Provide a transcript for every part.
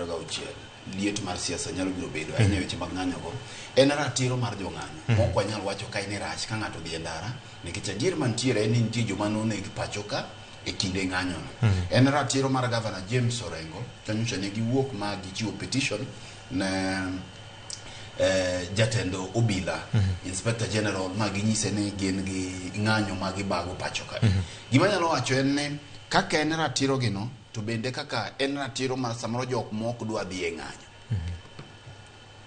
26 liet mar siasa nyalo biro bedo ahinya e weche mag ng'anyogo. En ratiro mar jong'anyo ma ok wanyal wacho ka ni rach ka ng'ato odhi e ndara, nikech adier mantiere en ni nitie joma noneg pacho ka e kinde ng'anyono. En ratiro mar Gavana James Orengo ka nyocha ne giwuok ma gichiwo petition ne jatend obila, Inspector General, ma ginyise ni gin gi ng'anyo ma gibago pacho ka. Gima anyalo wacho en ni kaka en ratiro gino, to bende kaka en ratiro mar samoro jok mok dwa dhi e ng'anyo.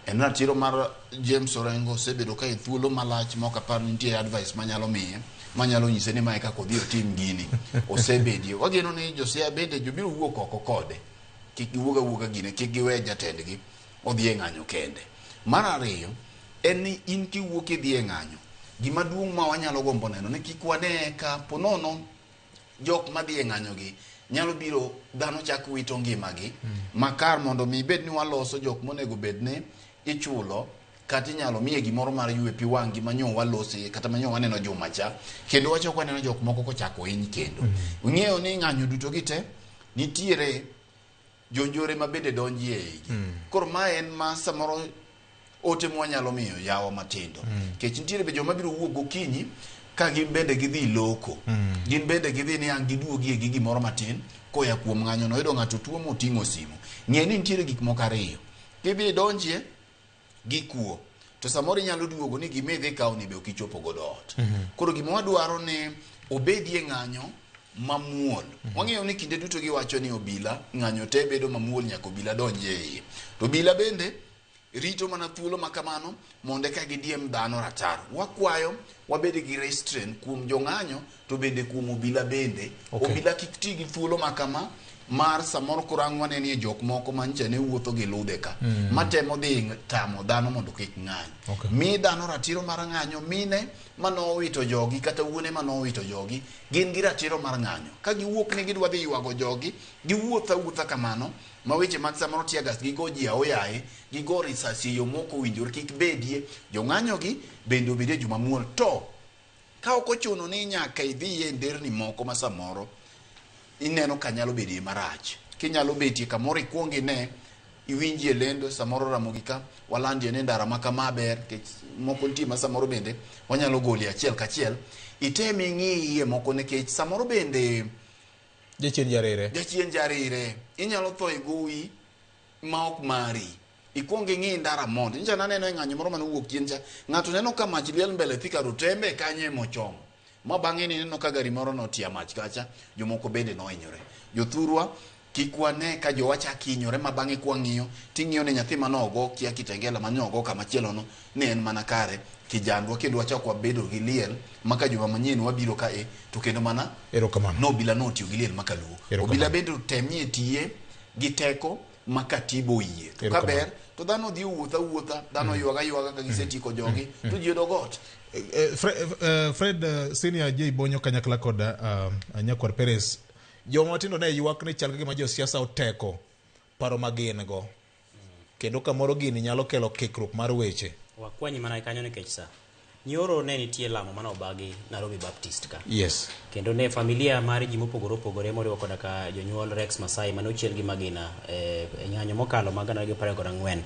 En ratiro mar James Orengo osebedo ka e thuolo malach ma ok apar ni nitie advice manyalo miye manyalo nyise ni mae kaka odhi otim gini. Osebedie. Wageno ni Josiaya bende jobiro wuok oko kode. Kik giwuog awuoga gine, kik giwe jatendgi odhi e ng'anyo kende. Mar ariyo, en ni in kiwuok idhi e ng'anyo, gima duong' ma wanyalo gombo neno ni kik wane ka ponono jok madhi e ng'anyo gi nyalo biro dhano chak wito ngimagi ma kar mondo mi bed ni waloso jok monego bed ni ichulo kata inyalo miye gimoro mar ywe pi wang'gi manyo walose kata manyo waneno juma cha, kendo wachako waneno jok moko kochako hiny kendo. Ung'eyo ni ng'anyo duto gi te nitiere jonjore ma bende donjie eigi. Koro ma en ma samoro ote mwanyalo miyo yawa matindo. Nikech nitiere be joma biro wuok gokinyi ka gin bende gidhi loko. Gin bende gidhi ni ang' giduogie gi gimoro matin koya kuom ng'anyo no. Iyudo ng'ato tuo moting'o simu. Ng'e ni nitiere gik moko ariyo. Kidhi idonjie gi kuo, to samoro inyalo duogo ni gima idhi kawo ni be ok ichopo godo ot. Koro gima wadwaro ni obedie ng'anyo mamuol. Wang'eyo ni kinde duto giwacho ni obila ng'anyo te bedo mamuol nyaka obila donj e iye. To obila bende rito mana thuolo ma kamano mondo eka gidiem dhano rataro. Wakwayo wabed gi restraint kuom jong'anyo to bende kuom obila bende. Obila kik ti gi thuolo ma kama mar samoro koro ang' wanenie jok moko ma nyicha ne wuotho gi ludhe ka matemo dhi tamo dhano mondo kik ng'any. Mi dhano ratiro mar ng'anyo, mine manowito jogi kata wuone manowito jogi gin gi ratiro mar ng'anyo. Ka giwuok ni gidwa dhi ywago jogi, giwuoth awuotha kamano ma weche mag samoro tear gas gigo ji aoyaye, gigo risasi e yo mok owinjore kik bedie. Jong'anyo gi bende obedie joma muol. To ka ok ochuno ni nyaka idhi e nderni moko ma samoro ineno ka nyalo bedie marach, kinyalo betie kamoro ikuong ine iwinjie lendo samoro Ramogi ka walandie ni ndara ma kama ber, nikech moko nitie ma samoro bende wanyalo golie achiel kachiel, item ing'iye moko nikech samoro bende Jachien jarire. Jachien jarire. Inyalo tho e gowi ma ok mari. Ikuong ing'i ndara mondi. Nyicha naneno e ng'anyo moro mane owuok chien cha, ng'ato neno ka mach liel mbele Thika Road to en be kanyo ema ochomo. Ma bang'e nineno ka gari moro notia mach kacha, jomoko bende nohinyore. Jothurwa, kik wane ka jowa chak hinyore ma bang'e kwang'iyo, ting'iyo ni nyathi mane ogo kia Kitengela mane ogo kama chielo no, ne en mana kare kijandwa kendo wachak wabedo gi liel ma ka juma manyien wabiro ka e to kendo mana Erokamano. no obila notiyo gi liel ma kaluo. Erokamano. Obila bende otemie tiye gi teko ma katiba oyie. To ka ber to dhano dhi owuotha awuotha, dhano ywag aywaga ka gisetieko jogi to ji odog ot. Fred Senior J Bonyo kanyakla kod Nyakwar Perez, joma matindo ne ywak ni chal ka gima josiasa oteko paro ma gin go kendo kamoro gini nyalo kelo kikruok mar weche. Wakwanyi mana kanyo nikech sa. Nyoro ne nitie lamo mane obagi Nairobi Baptist ka. Kendo ne familia mar ji mopogore opogore moriwo koda ka jonyuol Rex Masai mane ochiel gi magina e ng'anyo mokalo mag 2024.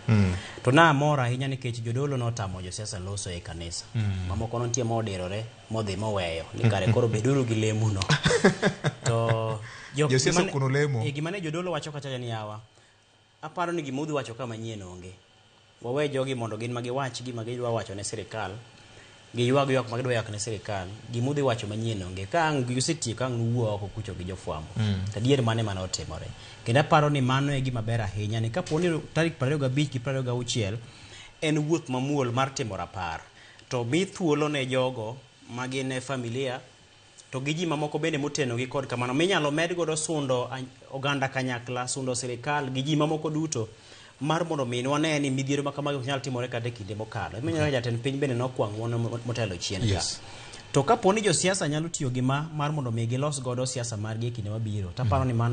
To namor ahinya nikech jodolo notamo josiasa loso e kanisa. Mamoko nitie modirore modhi moweyo ni kare koro beduru gi lemuno. To Josiasa okuno lemo. Gima ne jodolo wacho kacha ni yawa, aparo ni gima udhi wacho ka manyien onge. Wawe jogi mondo gin ma giwach gima gidwa wacho ne sirikal, giywag ywak ma gidwa ywak ne sirikal, gima udhi wacho manyien onge. Ka ang' gisetieko ang' nuwuo oko kucho gi jofwambo. To adier mano ema notimore. Kendo aparo ni mano e gima ber ahinya ni kapo ni tarik 25 gi 26 en wuoth mamuol mar timo rapar, to mi thuolo ne jogo ma gin e familia to gi ji mamoko bende moteno gi kod kamano minyalo med godo sundo oganda kanyakla, sundo sirikal gi ji mamoko duto mar mondo mi wane ni midhiero ma kamagi ok nyal timore kata e kinde mokalo. Ema jatend piny bende nokwa ng'uono motelo chien ka. To kapo ni josiasa nyalo tiyo gi ma mar mondo mi gilos godo siasa margi e kinde mabiro, to aparo ni mano